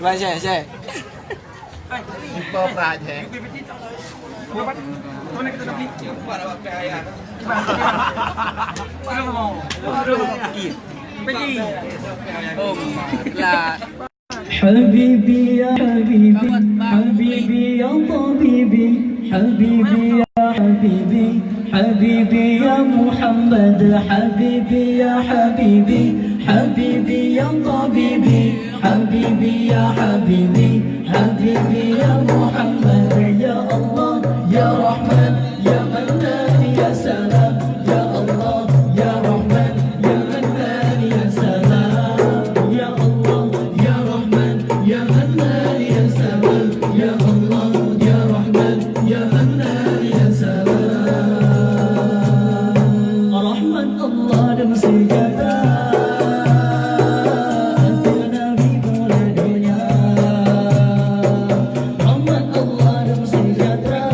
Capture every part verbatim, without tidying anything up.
Ba, syeh, syeh. Ipo prat, syeh. Oh, plat. حبيبي يا حبيبي، حبيبي يا طبيبي، حبيبي يا حبيبي، حبيبي يا محمد، حبيبي يا حبيبي، حبيبي يا طبيبي، حبيبي يا حبيبي، حبيبي يا محمد. يا الله يا رحمن يا منان يا سلام، يا الله يا رحمن يا منان يا سلام، يا الله يا رحمن يا منان يا سلام، يا الله يا رحمن يا منان يا سلام. Rahmat Allah dan sejahtera ateueh Nabi peureulèe donya. Rahmat Allah dan sejahtera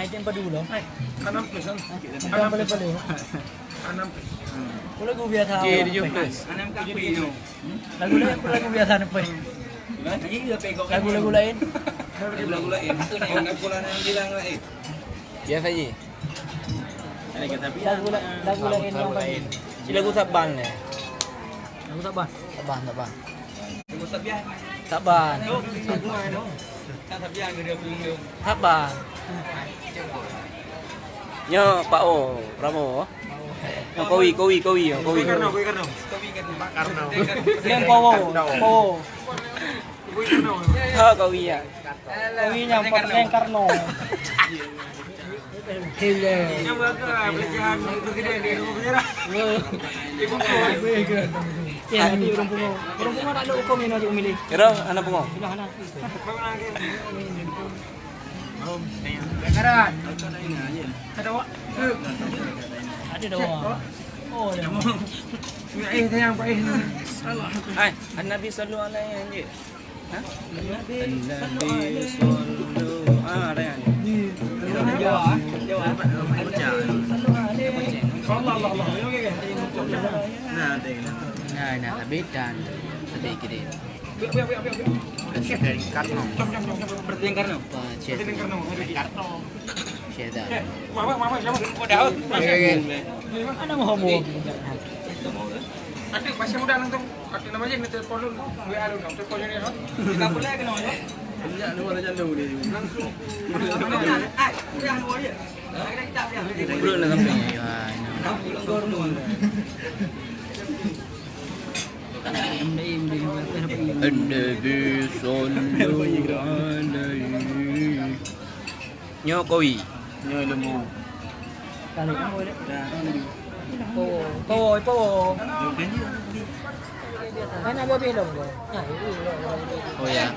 Bikin padu dong. Anam plus kan? Anam plus. Anam plus. Kalau gue biasa. Jadi tujuh plus. Lagu lain pun lagu biasa ni, Peh. Lagu-lagu lain. Lagu-lagu lain. Lagu-lagu lain. Biasa je. Lagu la-, lagu lain yang lain. Lagu Saban ni. Lagu Saban. Saban, Saban. Lagu Sabian. Saban. Sabian. Saban. Nyo Pak O, Prabowo. Nyo Kowi, Kowi, Kowi, nyo Kowi. Kowi Karno, Kowi Karno. Pak Karno. Nyo Powo, Powo. Kowi Karno. Ha, Kowi ya. Kowi nyang Pak Karno. Yang bakal pelecehan presiden di rumah penjara. Ibu. Ya, di urang pungo. Urang pungo tak ada hukum yang nak milih. Kira anak pungo. Sudah anak. Ada awak. Ada dah. Oh, ada. Eh, sayang, Pak, eh. Hai, An-Nabi sallu alaihi, anjir. Ha? An-Nabi sallu, ah, ada yang ni. Sallallahu alaihi wasallam. Nah, ada yang ni. Nah, nah, lebih dan lebih gede. Presiden Karno. Presiden Karno. Presiden Karno. Syedar. Mama, mama, siapa? Udah. Oke, oke. Ada mau hubung. Ada masih muda langsung. Ada nama je, telepon dulu. W A dulu, telepon dulu. Enggak boleh kena. Enggak, lu ada jalur ni. Langsung. Ah, udah, lu aja. Belum lah sampai. An-Nabi sallallahu alaihi. Nyo Kowi. Nyo Lembu. Tarik. Dah. Powo, Powo, Powo. Mana buah belum tu? Nah, ini. Oh ya.